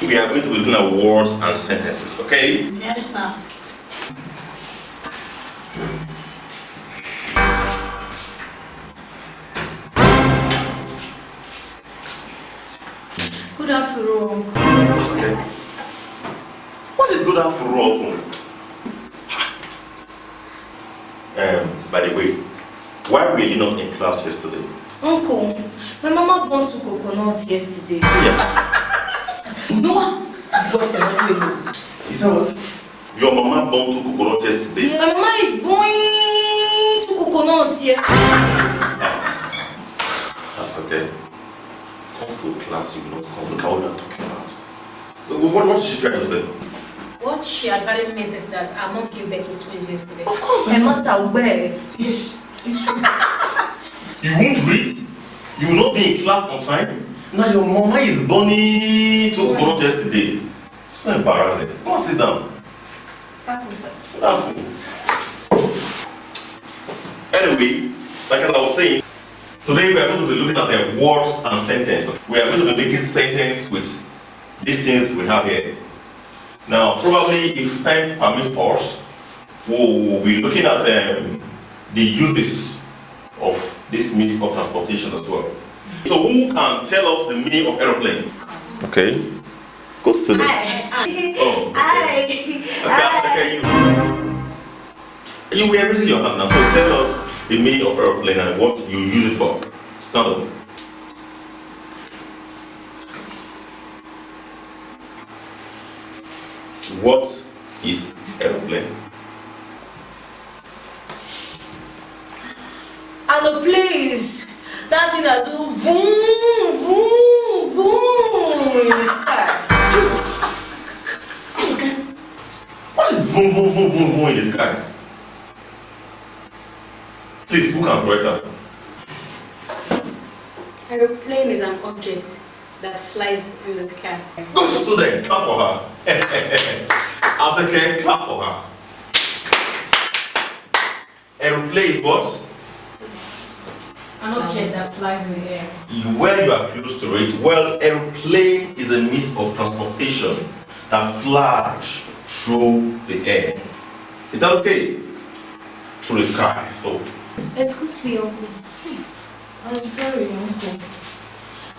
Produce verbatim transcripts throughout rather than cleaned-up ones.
We are going to be looking at words and sentences, okay? Yes, sir. Good afternoon, uncle. What's okay? What is good afternoon, uncle? Um, by the way, why were you not in class yesterday? Uncle, my mama burnt two coconuts yesterday. Yeah. No, because I don't do it. Is that what? Your mama burnt two coconuts yesterday? My mama is burning two coconuts yesterday. That's okay. Come to class, you will not come. Look at what you're talking about. So what, what is she trying to say? What she actually meant is that her mom gave birth to twins yesterday. Of course. Ẹ má ta ọgbẹ́. It's, it's true. You won't read? You will not be in class on time? Now your mama is burning two coconuts yesterday. So embarrassing. Go and sit down. Thank you, sir. Wonderful. Anyway, like as I was saying, today we are going to be looking at the words and sentence. We are going to be making sentence with these things we have here. Now, probably if time permits us, we will be looking at um, the uses of this means of transportation as well. So who can tell us the meaning of aeroplane? Okay. Go sit down. Hi. Oh, okay. Hi. Okay, I'll take care of you. You were raising your hand now, so tell us the meaning of aeroplane and what you use it for. Stand up. What is aeroplane? Aeroplane is that thing that do vroom, vroom, vroom in the sky. Jesus. That's okay. What is vroom, vroom, vroom, vroom, vroom in the sky? Please, who can correct her? Aeroplane is an object that flies in the sky. Good student, clap for her. Aseke, clap for her. Aeroplane is what? An object that flies in the air. Well, you are close to it. Well, aeroplane is a means of transportation that flies through the air. Is that okay? Through the sky. So. Excuse me, uncle. I'm sorry, uncle.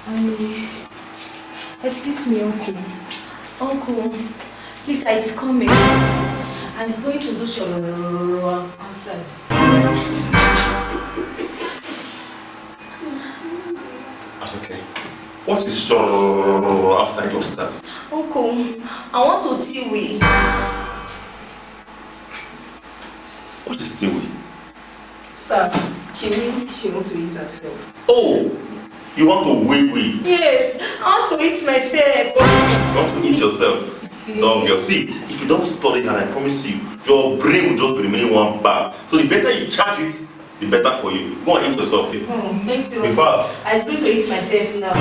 I, excuse me, uncle. Uncle, please, he's coming. And he's going to do shorororo outside. That's okay. What is shorororo outside? What is that? Uncle, I want to tea with. What is tea with? Sir, she mean she want to ease herself. Oh, you want to wee wee? Yes, I want to eat myself. You want to eat yourself? Dumb girl. See, if you don't study hard, I promise you, your brain will just be remaining one bar. So the better you charge it, the better for you. Go and eat yourself. Oh, thank you. Be fast. I was going to eat myself now.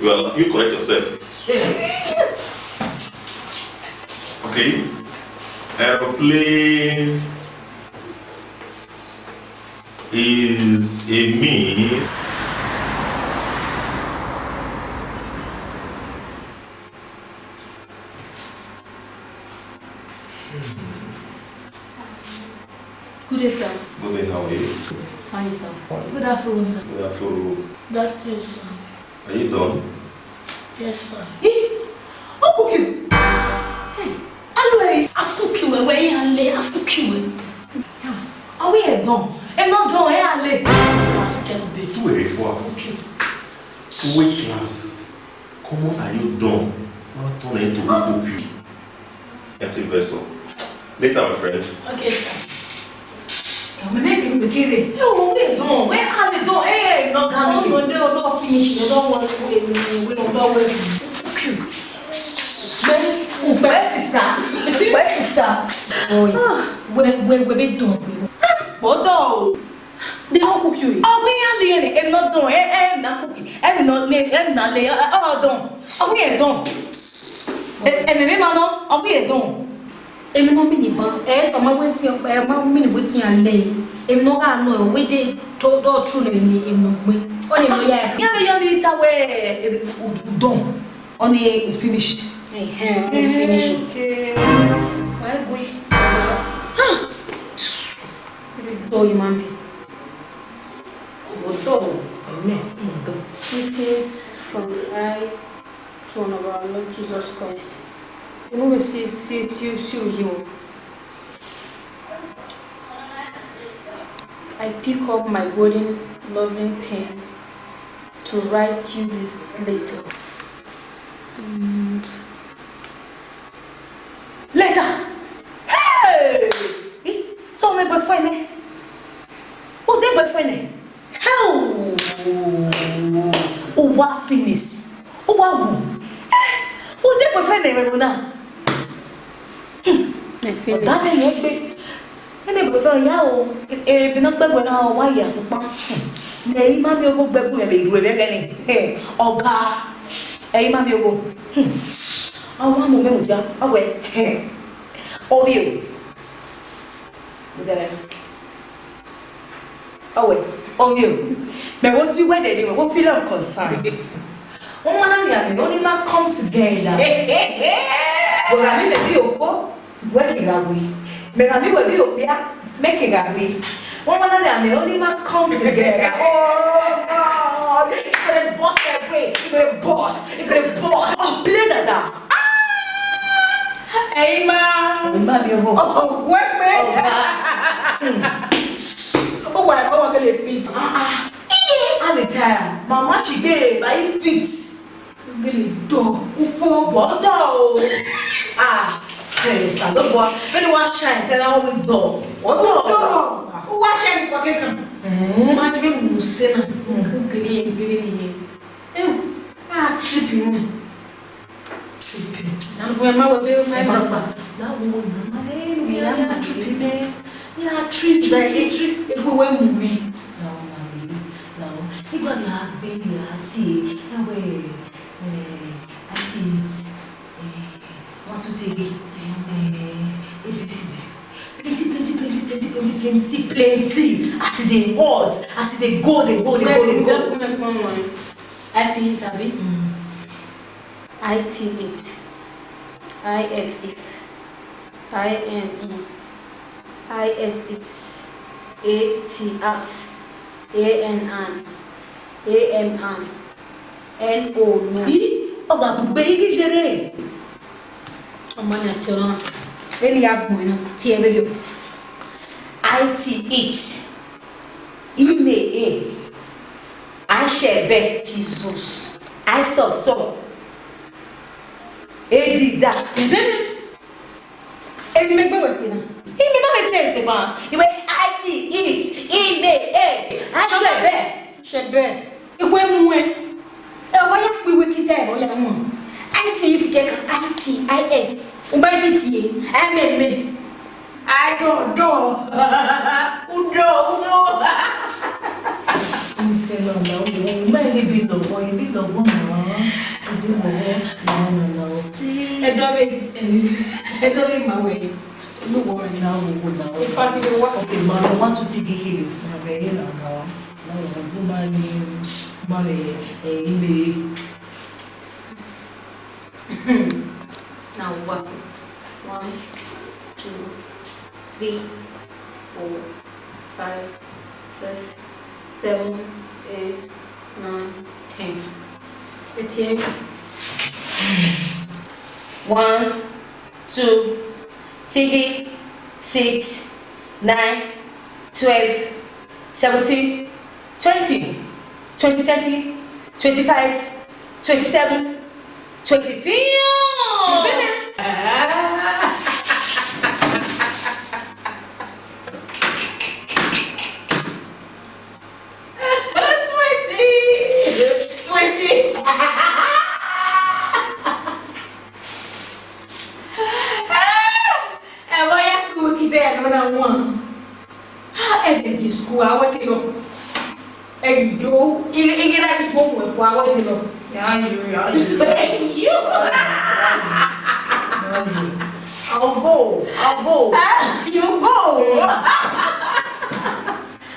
Well, you correct yourself. Okay. Aeroplane is a means. Good day, sir. Good day, how are you? Fine, sir. Good afternoon, sir. Good afternoon. Good afternoon, sir. Are you done? Yes, sir. Eh? Uncle Q! Hey, alo ẹ. Uncle Q, wẹ, wẹ, iran le, Uncle Q, wẹ. Are we done? Ẹ nọ done, ẹ a le. Class kẹrẹ be. Tu ere fua. Okay. Two way class. Come on, are you done? Not turn into Uncle Q. Empty vessel. Later, my friend. Okay, sir. Ẹ, wẹ mẹ kẹ kere. Ẹ, wẹ done, wẹ a le done, ẹ, ẹ, nọ done. Oh, no, no, no, finish. You don't want to, we, we, we don't know where. Where, where sister? Where sister? Oh, where, where, where we done? What done? They don't cook you. Ọ wẹ iran le rẹn, ẹ nọ done, ẹ, ẹ na cook, ẹ nọ le, ẹ na le, ọ, ọ done. Ọ wẹ iran done. Ẹ, ẹ mẹ ma nọ, ọ wẹ iran done. Emwi ne ọ mini ban, ẹ, ọ ma wẹ te, ẹ ma mini wẹ te iran lẹ ẹre. Emwi ne ọ gha nọ, wẹ de to, do true ne emwi, emwi ne ọ gbẹn. Ọ ni emwi ne ọ ya ẹre. Ya vbe ya ni ta wẹ, eh, u, u done. Ọ ni u finished. Ẹhẹn, u finished. Okay. Wa gui. Ha! Ọ ye ma mi. Oto, amen. Oto. Greetings from the high throne of our Lord Jesus Christ. Unu vbe si, si, si, si uyi o. I pick up my golden loving pen to write you this letter. And Letter. Hey! Eh, so my boyfriend, eh? Who's your boyfriend, eh? How? Uwa finish. Uwa wu. Eh, who's your boyfriend, eh, Rona? Hmm. I feel Ọ̀gá it. Rẹ̀ yẹn gbé. Ẹni bọ̀dọ̀ ìyá o, ebe ne ọ gbẹgbẹ na wa ya sokpan. Ne ima miẹn ogho gbẹgbẹ mwẹ vbe ru ẹvbo ẹghẹ ni. Ọga, ẹ ima miẹn ogho. Ọ wa mu mwẹ mudia, ọ wẹ, ovie o. Mudia lẹ. Ọ wẹ, ovie o. Mẹ wo ti wẹ dẹ ni, mẹ wo feel am concern. Wọ́n wá láti àmì, ó ní má come together. Bọ̀dà mi bẹ̀bí òpó, wẹ́ kì í ra wí. Mẹ̀gà mi wẹ̀ bí òpíá, mẹ́ kì í ra wí. Wọ́n wá láti àmì, ó ní má come together. Oh God, it gonna burst my brain. It gonna burst. It gonna burst. Oh, play dada. Ah! Ẹ̀yin ma. Ẹ̀yin ma mi o. Oh, wẹ́ pé. Ọ̀gá. Hmm. Ó wà ẹ̀fọ́ wọn kí lè fit. Ah, ah. Iye, a lè ta ẹ̀. Màmá ṣì gbé e, báyìí fit. Gele dọ, ufo. Wọ́n dọ̀ o. Ah, ẹ̀, Sàlóbọ̀, bẹ́ẹ̀ ni wọ́n á ṣàì sẹ́nà wọ́n wí dọ̀. Wọ́n dọ̀. Dọ̀, ó wá ṣe ẹni kọ̀ọ̀kẹ́ kan. Mm. Má jẹ́ bẹ́ẹ̀ mú sẹ́nà, Mm. kú gele yẹn bẹ́ẹ̀ ni yẹn. Ẹ wò, a trip inú ẹ̀. Trip. Àwọn ọmọ ẹ̀ máa wọ bẹ́ẹ̀ máa ń bá. Láwo wo ni a máa ń lò ní a trip mẹ́. Ní a trip, trip, trip, trip. Ewu wẹ́ mú mi. Làwọn máa lè rí, làwọn. Nígbà tí a gbé ní àti, ẹ wẹ̀, ẹ, àti, ẹ, wọ́n tún ti rí, ẹ, A B C D. Plenty, plenty, plenty. As e dey hot, as e dey go, dey go, dey go, dey go. Wait, wait, wait, wait, wait. I T E tàbí? Mm. I T it, I F if, I N E, I S is, A T at, A N an, A M an, N O no. Ih, ọ gha bu gbe ighi yere. Ọ ma nian tie ọna. Vbene I ya gbẹn na, tie vberriọ. I T it, I me e, I shall bear. Jesus. I saw so. A D da. Ẹbẹ mi. Emwi ne I gbe wẹ tie na. Imi na vbe tie ẹse ban. Iwẹ I T it, I me e, I shall bear. Shall bear. Iwẹ mu ẹ. Ẹ wa ya kpe iwe kita ẹre ya mu. I T it kẹkan, I T I F. U ma I T it ye. I me me. I don't do. U do, u mo. Nse na, na, u, u ma ni bi dọgbọ, i bi dọgbọ na. U bi dọgbọ na, na, na, o. Please. Ẹ dọ vbe, ẹ dọ vbe ma wẹ. Unu wọ mẹ na wo wo na. In fact, ibe wa. Okay, ma, ma tu ti ghi hilo. Ma bẹ ye na ga. Na wo wo ma ni, ma le, eh, ibe. Now, one, one, two, three, four, five, six, seven, eight, nine, ten. Eighty-eight. One, two, three, six, nine, twelve, seventeen, twenty, twenty, thirty, twenty-five, twenty-seven, twenty-four. Twenty. Twenty. Ẹ wá ya kpe uwu kita ẹre nọ na wan. Ha, ẹ dẹ di school, a wẹ te nọ. Ẹ yi do, i, i ghi na yi do mu ẹfua, a wẹ te nọ. Ya yo, ya yo. Yo. Ya yo. I'll go. I'll go. Ah, you go.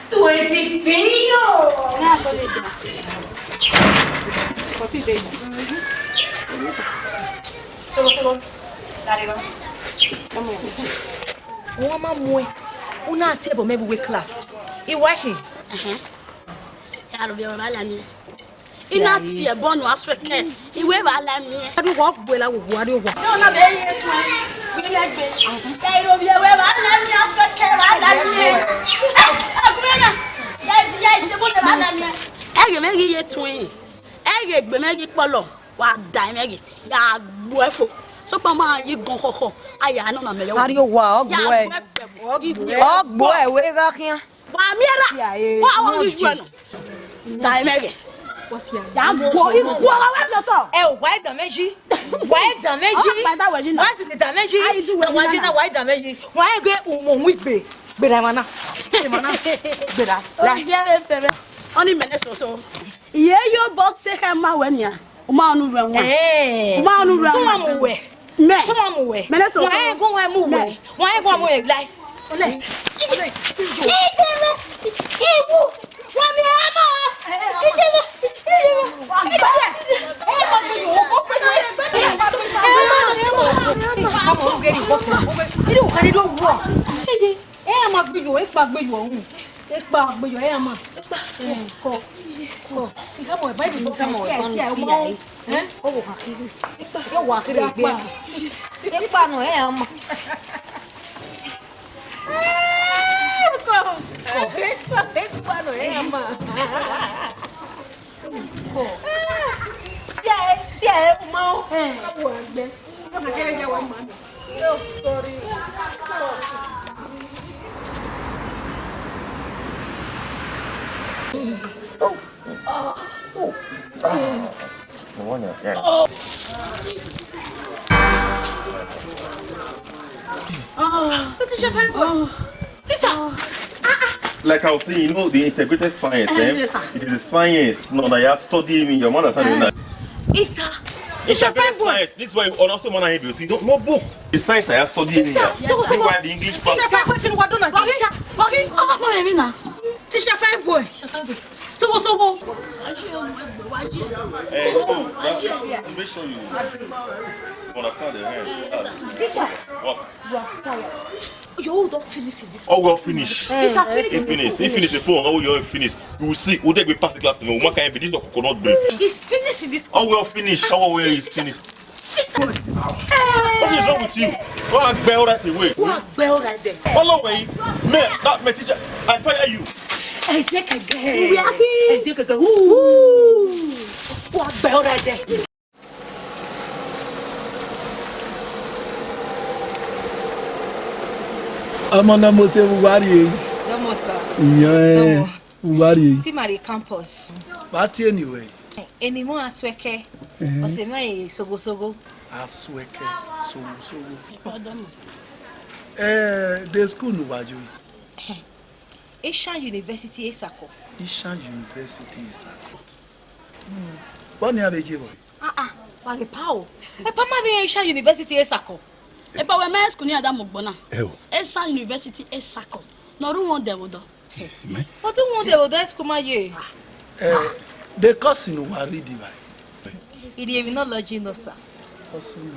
Twenty billion. Solo, solo. Dale, va. Wẹ ma muẹn, u na tie ẹbọ mẹ vbe uwu class. I wa khin. Ẹhẹn. Ya ro vbe ọmwa la miẹn. I na tie ẹbọ nọ, Asuẹkẹ. I wẹ vba la miẹn. A do wọ gbe la wo, a do wọ. No, no, be ye tuẹn. Gbe ye gbe. Ya ro vbe wẹ vba la miẹn, Asuẹkẹ, vba la miẹn. Agbẹna. Ya, ya tie ẹbọ mẹ vba la miẹn. Ẹghẹ mẹ ghi ye tuẹn. Ẹghẹ egbe mẹ ghi kpọlọ, wa da ẹmwẹ ghe, ya gbuẹ fo. Sokpan ma yi gọn khọkhọ, a ya nọ na mẹ yọ. Arriowa, ọ gbuẹ. Ya gbuẹ. Ọ gbuẹ, wẹ gha khian. Wa miẹn ra. Wa wa ni ju ẹnu. Da ẹmwẹ ghe. Ya gbuẹ, i gbuẹ wa wẹ fi otọ. Ẹ o, wa da mẹ yi. Wa da mẹ yi. Ọ, wa da wẹ yi na. Wa si da mẹ yi. Ayi du wẹ na, wa yi na, wa da mẹ yi. Wa ghe umo wi gbe. Gbera emwa na. Emwa na. Gbera. Ọ ye vbe fẹmwẹ. Ọni mẹ nẹ soso. Iye yo box se khẹ ma wẹ nian. U ma ọnu rẹ wọn. Eh. U ma ọnu rẹ wọn. Tuma mu wẹ. Mẹ. Tuma mu wẹ. Mẹ nẹ soso. Wa ẹ gọ wa mu wẹ. Wa ẹ gọ mu wẹ like. Ole. Ole. Ije mẹ. Iwu. Wa mi ẹ ma. Ije mẹ. Ije mẹ. Ije mẹ. Ẹ ma gbe yo. Ko pe yo. Ẹ ma. Ẹ ma. Ije. Ẹ ma gbe yo. Ẹ kpa gbe yo. Ẹ kpa gbe yo, ẹ ma. Kọ. Kọ. Ikamo ẹ ba ibi kọ. Ikamo ẹ tọn si ẹ. Eh? O wo kha kiri. Yo wa kiri egbe. Ẹ kpa nọ ẹ ma. Kọ. Ẹ kpa, ẹ kpa nọ ẹ ma. Kọ. Si ẹ, si ẹ, o ma o. Eh. Wo agbe. Teacher, fine boy. Teacher. Ah, ah. Like I was saying, you know, the integrated science, eh, eh? Yes, sir. It is a science. No, that you are studying me. Your mother said that. It's a, it's a fine boy. This is why you also man have you see no, no book. The science I study in here. Yes, sir. Why the English part? Teacher, fine boy, what do you want? Teacher, fine boy. Teacher, fine boy. Sogo, sogo. Eh, so, make sure you understand the hand. Teacher. What? You are quiet. Your own don finish in this. Oh, well finish. It's a finish. He finish. He finish. The phone. Oh, you finish. You will see. We'll take we pass the class. No, one can be this coconut bread. It's finished in this. Oh, well finish. Oh, well, it's finished. What is wrong with you? Wa gbe right away. Wa gbe right there. Follow me. Me, that my teacher, I fire you. Ezekeke. Ezekeke. Ooh. Wa gbe right there. Ọmọ ne ọ mose vbe uwa rrie. Dọmọ sa. Iyan ẹn, dọmọ. Vbe uwa rrie. Te ima rrie campus. Vbe a tie eni ruẹ? Eni mwẹ Asuẹkẹ. Ẹhẹn. Ọse mwẹ Soghosogho. Asuẹkẹ, Soghosogho. Dọmọ. Eh, the school ne uwa yo yi? Asian University Esako. Asian University Esako. Vbọ ne iran vbe ye vbọ? Ah, ah, wa ghe pa o. Epa ma vbe Asian University Esako. Epa wẹ mẹ school ni a da mu gbọ na. Ẹ o. Asian University Esako. Ne ọ rre uhunmwu odẹ vbe odọ. Mẹ? Ọ rre uhunmwu odẹ vbe odọ school ma ye. Eh, the course ne uwa read evba? Irhievbinology nọ sa. Ọsẹ mẹ.